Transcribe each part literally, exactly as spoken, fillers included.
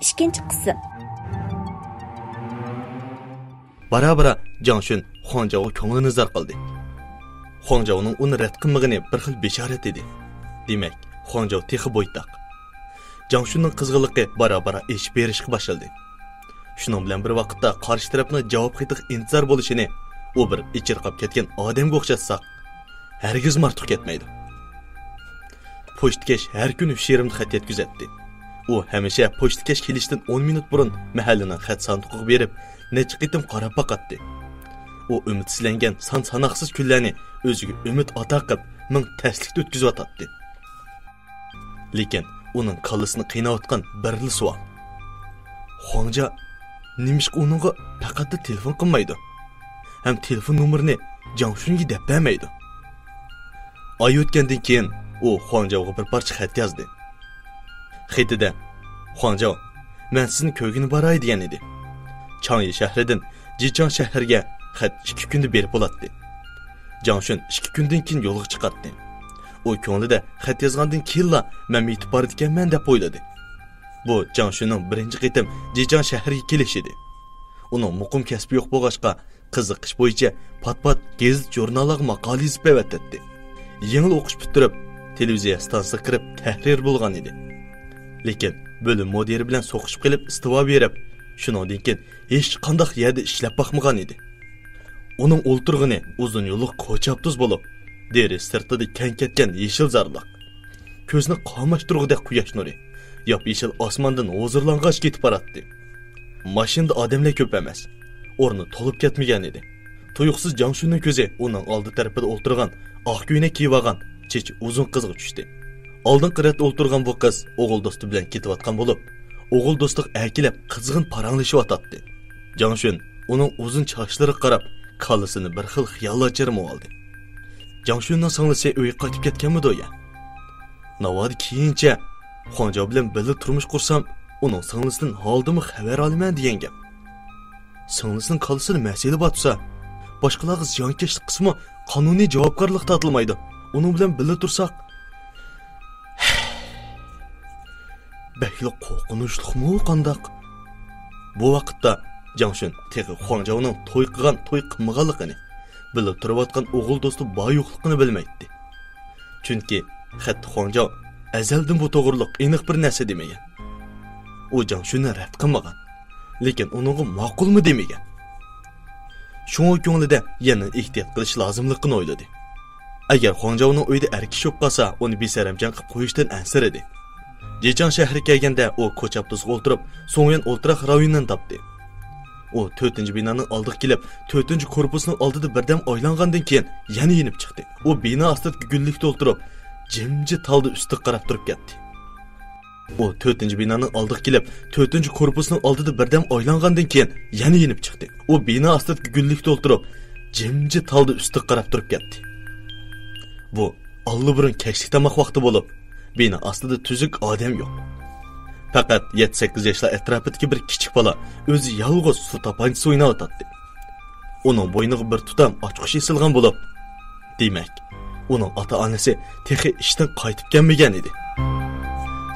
ئىككىنچى قىسىم. بارا-بارا جاڭشۈن خۇاڭجاۋغا كۆڭلىنى زار قىلدى. خۇاڭجاۋنىڭ ئۇنى رەت قىلمىغىنى بىر خىل بېشارەت ئىدى. دېمەك، خۇاڭجاۋ تېخى بويتاق. جاڭشۈننىڭ قىزغىنلىقى بارا-بارا ئېشىپ بېرىشقا باشلىدى. شۇنىڭ بىلەن بىر ۋاقىتتا قارشى تەرەپنىڭ جاۋاب خېتىغا ئىنتىزار بولۇشىنى ئۇ بىر ئېچىرقاپ كەتكەن ئادەمگە ئوخشاتساق، ھەرگىزمۇ ئارتۇق كەتمەيدۇ. پوچتىكەش ھەر كۈنى ئۈچ يېرىمدە خەت يەتكۈزەتتى. ئۇ ھەمىشە پوچتىكەش كېلىشتىن ئون مىنۇت بۇرۇن مەھەللىنىڭ خەت ساندۇقىغا بېرىپ، نەچچە قېتىم قاراپ باقاتتى. ئۇ ئۈمىدسىزلەنگەن سان-ساناقسىز كۈنلەرنى ئۆزىگە ئۈمىد ئاتا قىپ، مىڭ تەسلىكتە ئۆتكۈزۈۋاتاتتى. لېكىن ئۇنىڭ كاللىسىنى قىيناۋاتقان بىرلا سوئال. خۇاڭجا نېمىشقا ئۇنىڭغا پەقەتلا تېلېفون قىلمايدۇ؟ ھەم تېلېفون نومۇرىنى جاڭشۈنگە دەپ بەرمەيدۇ؟ ئاي ئۆتكەندىن كېيىن ئۇ خۇاڭجاۋغا بىر پارچە خەت يازدى. خېتىدە، خۇاڭجاۋ، مەن سىزنى كۆرگىلى باراي دېگەن ئىدى. چاڭيى شەھىرىدىن جىچاڭ شەھىرىگە خەت ئىككى كۈندە بېرىپ بولاتتى. جاڭشۈن ئىككى كۈندىن كېيىن يولغا چىقاتتى. ئۇ كۆڭلىدە خەت يازغاندىن كېيىنلا مەن يېتىپ بارىدىكەنمەن دەپ ئويلىدى. بۇ جاڭشۈننىڭ بىرىنچى قېتىم جىچاڭ شەھىرىگە كېلىشى ئىدى. ئۇنىڭ مۇقىم كەسپى يوق بولغاچقا، قىزىقىش بويىچە پات-پات گېزىت-ژۇرناللارغا ماقالە يېزىپ ئەۋەتەتتى. يېڭىلا ئوقۇش پۈتتۈرۈپ، تېلېۋىزىيە ئىستانسىسىغا كىرىپ تەھرىر بولغان ئىدى. لېكىن بۆلۈم مۇدىرى بىلەن سوقۇشۇپ قېلىپ ئىستېپا بېرىپ، شۇنىڭدىن كېيىن ھېچقانداق يەردە ئىشلەپ باقمىغان ئىدى. ئۇنىڭ ئولتۇرغىنى ئۇزۇن يوللۇق كوچا ئاپتوبۇس بولۇپ، دېرىزە سىرتىدا كەڭ كەتكەن يېشىل زارلىق. كۆزنى قاماشتۇرغۇدەك قۇياش نۇرى ياپيېشىل ئاسماندىن ھۇزۇرلانغاچ كېتىپ باراتتى. ماشىنىدا ئادەملەر كۆپ ئەمەس. ئورنى تولۇپ كەتمىگەن ئىدى. تۇيۇقسىز جاڭشۈننىڭ كۆزى ئۇنىڭ ئالدى تەرىپىدە ئولتۇرغان ئاق كۆينەك كىيىۋالغان چېچى ئۇزۇن قىزغا چۈشتى. ئالدىنقى رەتتە ئولتۇرغان بۇ قىز ئوغۇل دوستى بىلەن كېتىۋاتقان بولۇپ، ئوغۇل دوستىغا ئەركىلەپ قىزغىن پاراڭلىشىۋاتاتتى. جاڭشۈن ئۇنىڭ ئۇزۇن چاچلىرىغا قاراپ، كاللىسىنى بىر خىل خىياللار چىرمىۋالدى. جاڭشۈننىڭ سىڭلىسى ئۆيگە قايتىپ كەتكەنمىدۇ يا؟ ناۋادا كېيىنچە خۇاڭجاۋ بىلەن بىللە تۇرمۇش قۇرسام، ئۇنىڭ سىڭلىسىدىن ھالىدىمۇ خەۋەر ئالىمەن دېگەن گەپ. سىڭلىسىنىڭ كاللىسىدا مەسىلە بار تۇرسا، باشقىلارغا زىيانكەشلىك قىلسىمۇ، قانۇنىي جاۋابكارلىق تارتىلمايدۇ. ئۇنىڭ بىلەن بىللە تۇرساق، بەكلا قورقۇنچلۇقمۇ قانداق؟ بۇ ۋاقىتتا جاڭشۈن تېخى خۇاڭجاۋنىڭ توي قىلغان، توي قىلمىغانلىقىنى، بىللە تۇرۇۋاتقان ئوغۇل دوستى بار يوقلۇقىنى بىلمەيتتى. چۈنكى خەتتە خۇاڭجاۋ ئەزەلدىن بۇ توغرىلىق ئېنىق بىر نەرسە دېمىگەن. ئۇ جاڭشۈننى رەت قىلمىغان، لېكىن ئۇنىڭغا ماقۇلمۇ دېمىگەن. شۇڭا كۆڭلىدە يەنە ئېھتىيات قىلىش لازىملىقىنى ئويلىدى. ئەگەر خۇاڭجاۋنىڭ ئۆيىدە ئەر كىشى بولۇپ قالسا، ئۇنى بىسەرەمجان قىلىپ قويۇشتىن ئەنسىرىدى. جېچاڭ شەھىرىگە كەلگەندە، ئۇ كوچا ئاپتوبۇسىغا ئولتۇرۇپ، سۇڭيۈەن ئولتۇراق رايونىنى تاپتى. ئۇ تۆتىنچى بىنانىڭ ئالدىغا كېلىپ، تۆتىنچى كورپۇسنىڭ ئالدىدا بىردەم ئايلانغاندىن كېيىن يەنە يېنىپ چىقتى. ئۇ بىنا ئاستىدىكى گۈللۈكتە ئولتۇرۇپ، جىمجىت ھالدا ئۈستىگە قاراپ تۇرۇپ كەتتى. ئۇ تۆتىنچى بىنانىڭ ئالدىغا كېلىپ، تۆتىنچى كورپۇسنىڭ ئالدىدا بىردەم ئايلانغاندىن كېيىن يەنە يېنىپ چىقتى. ئۇ بىنا ئاستىدىكى گۈللۈكتە ئولتۇرۇپ، جىمجىت ھالدا ئۈستىگە قاراپ تۇرۇپ كەتتى. بۇ ئاللىبۇرۇن كەچلىك تاماق ۋاقتى بولۇپ، بىنا ئاستىدا تۈزۈك ئادەم يوق. پەقەت يەتتە سەككىز ياشلار ئەتراپىدىكى بىر كىچىك بالا ئۆزى يالغۇز سۇ تاپانچىسى ئويناۋاتاتتى. ئۇنىڭ بوينىغا بىر تۇتام ئاچقۇچ ئېسىلغان بولۇپ، دېمەك، ئۇنىڭ ئاتا-ئانىسى تېخى ئىشتىن قايتىپ كەلمىگەن ئىدى.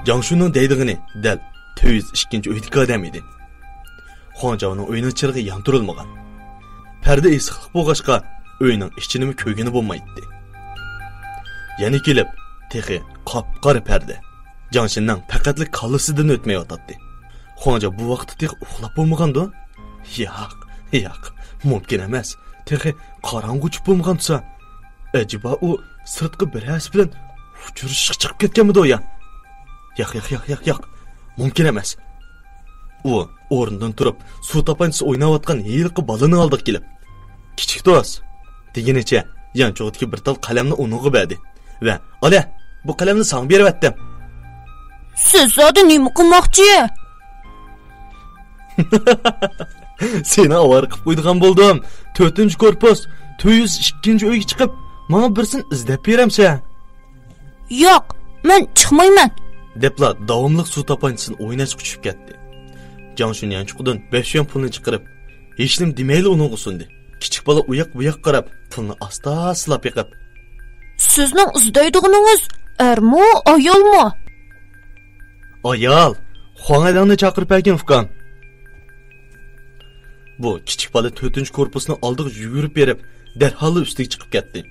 جاڭشۈننىڭ دەيدىغىنى دەل تۆت يۈز ئىككىنچى ئۆيدىكى ئادەم ئىدى. خۇاڭجاۋنىڭ ئۆيىنىڭ چىرىغى ياندۇرۇلمىغان. پەردە ئېسىقلىق بولغاچقا، ئۆينىڭ ئىچىنىمۇ كۆرگىلى بولمايتتى. يەنە كېلىپ، تېخى قاپقارا پەردە. جاڭشۈننىڭ پەقەتلا كاللىسىدىن ئۆتمەيۋاتاتتى. خۇاڭجاۋ بۇ ۋاقىتتا تېخى ئۇخلاپ بولمىغاندۇ؟ ياق، ياق، مۇمكىن ئەمەس. تېخى قاراڭغۇ چۈشۈپ بولمىغان تۇرسا، ئەجەبا ئۇ سىرتقى بىرەرسى بىلەن ئۇچرىشىشقا چىقىپ كەتكەنمىدۇ يا؟ ياق، ياق، ياق، ياق، ياق. مۇمكىن ئەمەس. ئۇ ئورنىدىن تۇرۇپ، سۇ تاپانچىسى ئويناۋاتقان ھېلىقى بالىنىڭ ئالدىغا كېلىپ، «كىچىك دوست» دېگىنىچە يانچۇقىدىكى بىر تال قەلەمنى ئۇنىڭغا بەردى ۋە، «ئالە، بۇ قەلەمنى ساڭا بېرىۋەتتىم.» سىز زادى نېمە قىلماقچى؟ سېنى ئاۋارە قىلىپ قويىدىغان بولدۇم. تۆتىنچى كورپۇس، تۆت يۈز ئىككىنچى ئۆيگە چىقىپ، ماڭا بىرسىنى ئىزدەپ بېرەمسەن؟ ياق، مەن چىقمايمەن. دەپلا داۋاملىق سۇ تاپانچىسىنى ئويناشقا چۈشۈپ كەتتى. جاڭشۈن يانچۇقىدىن بەش يۈەن پۇلنى چىقىرىپ، ھېچنېمە دېمەيلا ئۇنىڭغا سۇندى. كىچىك بالا ئۇياق-بۇياققا قاراپ، پۇلنى ئاستا-ئاستىلاپ بېقىپ، سىزنىڭ ئىزدەيدىغىنىڭىز ئەرمۇ، ئايالمۇ؟ ئايال، خۇاڭ ئەدەڭنى چاقىرىپ ئەكىڭ، ئۇكام. بۇ كىچىك بالا تۆتىنچى كورپۇسنىڭ ئالدىغا يۈگۈرۈپ بېرىپ، دەرھاللا ئۈستىگە چىقىپ كەتتى.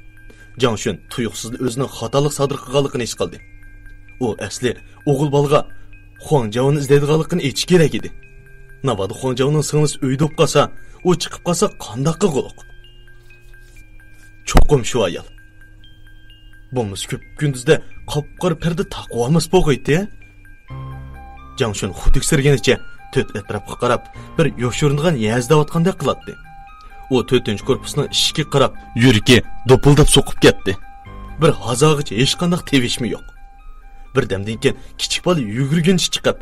جاڭشۈن تۇيۇقسىزلا ئۆزىنىڭ خاتالىق سادىر قىلغانلىقىنى ھېس قىلدى. ئۇ ئەسلى ئوغۇل بالىغا خۇاڭ جاۋنى ئىزدەيدىغانلىقىنى ئېيتىشى كېرەك ئىدى. ناۋادا خۇاڭ جاۋنىڭ سىڭلىسى ئۆيدە بولۇپ قالسا، ئۇ چىقىپ قالسا قانداق قىلغۇلۇق؟ چوقۇم شۇ ئايال. بولمىسا كۈندۈزدە قاپقارا پەردە تاقىۋالماس بولغىيتى. جاڭشۈن خۇدۈكسىرىگىنىچە تۆت ئەتراپقا قاراپ، بىر يوشۇرۇنغان يەزدەۋاتقاندەك قىلاتتى. ئۇ تۆتىنچى كورپۇسنىڭ ئىشىكىگە قاراپ، يۈرىكى دوپۇلداپ سوقۇپ كەتتى. بىر ھازاغىچە ھېچقانداق تىۋىشمۇ يوق. بىردەمدىن كېيىن كىچىك بالا يۈگۈرگىنىچە چىقىپ،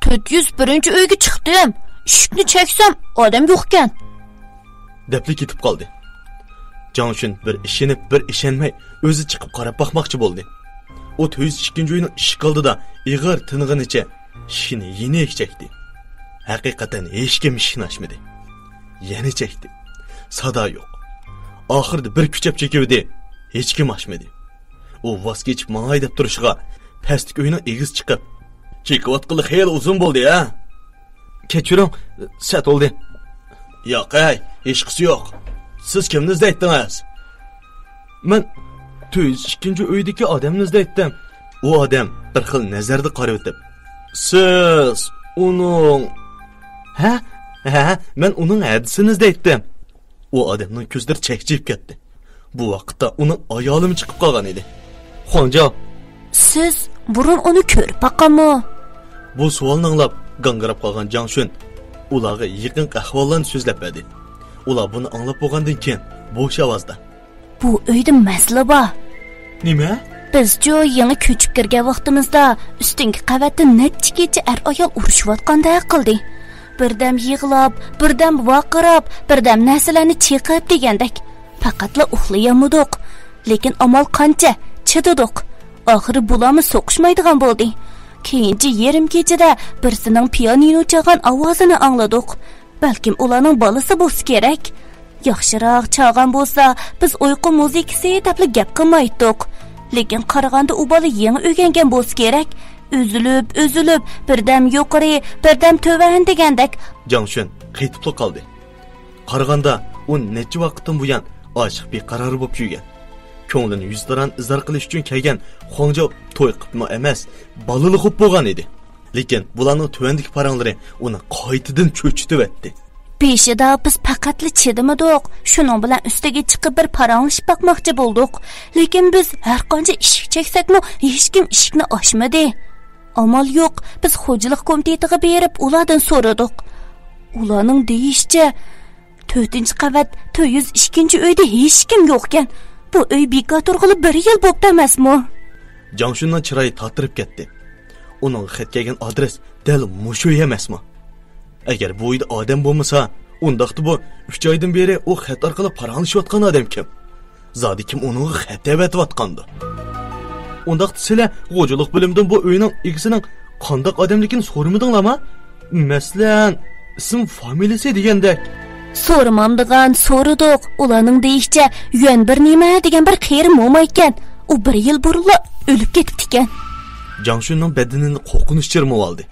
«تۆت يۈز بىرىنچى ئۆيگە چىقتىم. ئىشىكنى چەكسەم، ئادەم يوقكەن.» دەپلا كېتىپ قالدى. جاڭشۈن بىر ئىشىنىپ، بىر ئىشەنمەي، ئۆزى چىقىپ قاراپ باقماقچى بولدى. ئۇ تۆت يۈز ئىككىنچى ئۆينىڭ ئىشىك ئالدىدا ئېغىر تىنغىنىچە ئىشىكنى يېنىك چەكتى. ھەقىقەتەن ھېچكىم ئىشىكنى ئاچمىدى. يەنە چەكتى. سادا يوق. ئاخىرىدا بىر كۈچەپ چېكىۋىدى. ھېچكىم ئاچمىدى. ئۇ ۋاز كېچىپ ماڭاي دەپ تۇرۇشىغا، پەستىكى ئۆينىڭ ئىگىسى چىقىپ، «چېكىۋاتقىلى خېلى ئۇزۇن بولدى ھە.» «كەچۈرۈڭ، سەت بولدى.» «ياق ھەي، ھېچقىسى يوق. سىز كىمنى ئىزدەيتتىڭىز؟» «مەن تۆت يۈز ئىككىنچى ئۆيدىكى ئادەمنى ئىزدەيتتىم.» ئۇ ئادەم بىر خىل نەزەردە قارىۋېتىپ، «سىز ئۇنىڭ...» «ھە؟ ھە، مەن ئۇنىڭ ھەدىسىنى ئىزدەيتتىم.» ئۇ ئادەمنىڭ كۆزلىرى چەكچىيىپ كەتتى. بۇ ۋاقىتتا ئۇنىڭ ئايالىمۇ چىقىپ قالغان ئىدى. «خۇاڭجاۋ، سىز بۇرۇن ئۇنى كۆرۈپ باققانمۇ؟» بۇ سوئالنى ئاڭلاپ گاڭگىراپ قالغان جاڭشۈن ئۇلارغا يېقىنقى ئەھۋاللارنى سۆزلەپ بەردى. ئۇلار بۇنى ئاڭلاپ بولغاندىن كېيىن بوش ئاۋازدا، «بۇ ئۆيدە مەسىلە بار.» «نېمە؟» «بىزچۇ يېڭى كۆچۈپ كىرگەن ۋاقتىمىزدا ئۈستۈنكى قەۋەتتە نەچچە كېچە ئەر-ئايال ئۇرۇشۇۋاتقاندەك قىلدى. بىردەم يىغلاپ، بىردەم ۋارقىراپ، بىردەم نەرسىلەرنى چېقىپ دېگەندەك. پەقەتلا ئۇخلىيالمىدۇق. لېكىن ئامال قانچە، چىدىدۇق. ئاخىرى بۇلارمۇ سوقۇشمايدىغان بولدى. كېيىنچە يېرىم كېچىدە بىرسىنىڭ پىيانىنو چالغان ئاۋازىنى ئاڭلىدۇق. بەلكىم ئۇلارنىڭ بالىسى بولسا كېرەك. ياخشىراق چالغان بولسا، بىز ئۇيقۇ مۇزىكىسى دەپلا گەپ قىلمايتتۇق. لېكىن قارىغاندا ئۇ بالا يېڭى ئۆگەنگەن بولسا كېرەك. ئۈزۈلۈپ، ئۈزۈلۈپ، بىردەم يۇقىرى، بىردەم تۆۋەن دېگەندەك.» جاڭشۈن قېتىپلا قالدى. قارىغاندا، ئۇ نەچچە ۋاقىتتىن بۇيان ئاشىق بىقارار بولۇپ يۈرگەن. كۆڭلىنى يۈزتۇرا ئىزھار قىلىش ئۈچۈن كەلگەن خۇاڭجاۋ توي قىپمۇ ئەمەس، بالىلىق بولغان ئىدى. لېكىن بۇلارنىڭ تۆۋەندىكى پاراڭلىرى ئۇنى قايتىدىن چۆچۈتۈۋەتتى. بېشىدا بىز پەقەتلا چىدىمىدۇق. شۇنىڭ بىلەن ئۈستىگە چىقىپ بىر پاراڭلىشىپ باقماقچى بولدۇق. لېكىن بىز ھەرقانچە ئىشىك چەكسەكمۇ، ھېچكىم ئىشىكنى ئاچمىدى. ئامال يوق، بىز خوجىلىق كومىتېتىغا بېرىپ ئۇلاردىن سورىدۇق. ئۇلارنىڭ دېيىشىچە، تۆتىنچى قەۋەت تۆت يۈز ئىككىنچى ئۆيدە ھېچكىم يوقكەن. بۇ ئۆي بىكار تۇرغىلى بىر يىل بوپتۇ ئەمەسمۇ؟ جاڭشۈننىڭ چىرايى تاتىرىپ كەتتى. ئۇنىڭغا خەت كەلگەن ئادرېس دەل مۇشۇ ئۆي ئەمەسمۇ؟ ئەگەر بۇ ئۆيدە ئادەم بولمىسا، ئۇنداقتا بۇ ئۈچ ئايدىن بېرى ئۇ خەت ئارقىلىق پاراڭلىشىۋاتقان ئادەم كىم؟ زادى كىم ئۇنىڭغا خەت ئەۋەتىۋاتقاندۇ؟ ئۇنداقتا سىلەر غوجىلىق بۆلۈمىدىن بۇ ئۆينىڭ ئىگىسىنىڭ قانداق ئادەملىكىنى سورىمىدىڭلارمۇ؟ مەسىلەن، ئىسىم فامىلىسى دېگەندەك. سورىمامدىغان سورىدۇق. ئۇلارنىڭ دېيىشىچە، يۈەن بىر نېمە دېگەن بىر قېرى موما ئىكەن. ئۇ بىر يىل بۇرۇنلا ئۆلۈپ كېتىپتىكەن. جاڭشۈننىڭ بەدىنىنى قورقۇنچ چىرمىۋالدى.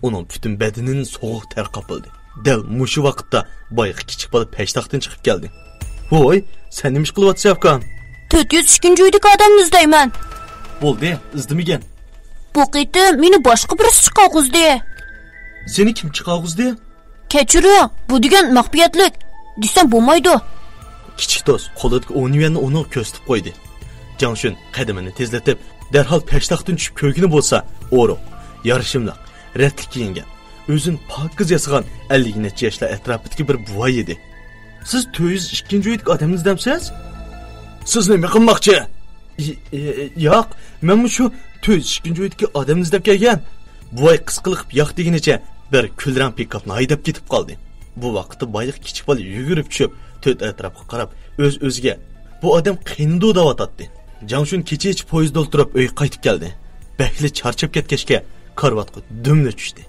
ئۇنىڭ پۈتۈن بەدىنىدىن سوغۇق تەر قاپلىدى. دەل مۇشۇ ۋاقىتتا بايىقى كىچىك بالا پەشتاقتىن چىقىپ كەلدى. ۋوي، سەن نېمە ئىش قىلىۋاتىسەن، ئۇكام؟ تۆت يۈز ئىككىنچى ئۆيدىكى ئادەمنى ئىزدەيمەن. بولدى، ئىزدىمىگىن. بۇ قېتىم مېنى باشقا بىرسى چىقارغۇزدى. سېنى كىم چىقارغۇزدى؟ كەچۈرۈڭ، بۇ دېگەن مەخپىيەتلىك دېسەم بولمايدۇ. كىچىك دوست قولىدىكى ئون يۈەننى ئۇنىڭغا كۆرسىتىپ قويدى. جاڭشۈن قەدىمىنى تېزلىتىپ، دەرھال پەشتاقتىن چۈشۈپ كۆرگىنى بولسا، ئورۇق، يارىشىملىق، رەتلىك كىيىنگەن، ئۆزىنى پاكىز ياسىغان ئەللىك نەچچە ياشلار ئەتراپىدىكى بىر بوۋاي ئىدى. سىز تۆت يۈز ئىككىنچى ئۆيدىكى ئادەمنى ئىزدەمسىز؟ سىز نېمە قىلماقچى؟ ي-، ي-، ياق، مەنمۇ شۇ تۆت يۈز ئىككىنچى ئۆيدىكى ئادەمنى ئىزدەپ كەلگەن. بوۋاي قىسقىلىقىپ ياق دېگىنىچە بىر كۈلرەڭ پىكاپنى ھەيدەپ كېتىپ قالدى. بۇ ۋاقىتتا بايىقى كىچىك بالا يۈگۈرۈپ چۈشۈپ، تۆت ئەتراپقا قاراپ، ئۆز-ئۆزىگە، بۇ ئادەم قېنىدۇ دەۋاتاتتى. جاڭشۈن كېچىچە پويىزدا ئولتۇرۇپ ئۆيگە قايتىپ كەلدى. بەكلا چارچاپ كەتكەچكە، كارىۋاتقا دۈملا چۈشتى.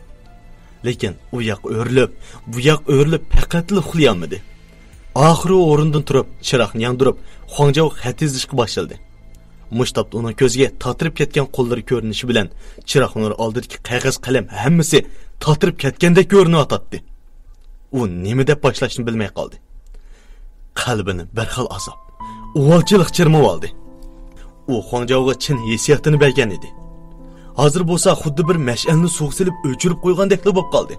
لېكىن ئۇ ياققا ئۆرۈلۈپ، بۇ ياققا ئۆرۈلۈپ، پەقەتلا ئۇخلىيالمىدى. ئاخىرى ئۇ ئورنىدىن تۇرۇپ، چىراغنى ياندۇرۇپ، خۇاڭجاۋغا خەت يېزىشقا باشلىدى. مۇشۇ تاپتا ئۇنىڭ كۆزىگە تاتىرىپ كەتكەن قوللىرى كۆرۈنۈشى بىلەن چىراغ نۇرى ئالدىدىكى قەغەز قەلەم ھەممىسى تاتىرىپ كەتكەندەك كۆرۈنۈۋاتاتتى. ئۇ نېمە دەپ باشلاشنى بىلمەي قالدى. قەلبىنى بىر خىل ئازاب، ئۇۋالچىلىق چىرمىۋالدى. ئۇ خۇاڭجاۋغا چىن ھېسسىياتىنى بەرگەن ئىدى. ھازىر بولسا خۇددى بىر مەشئەلنى سۇغا سېلىپ ئۆچۈرۈپ قويغاندەكلا بولۇپ قالدى.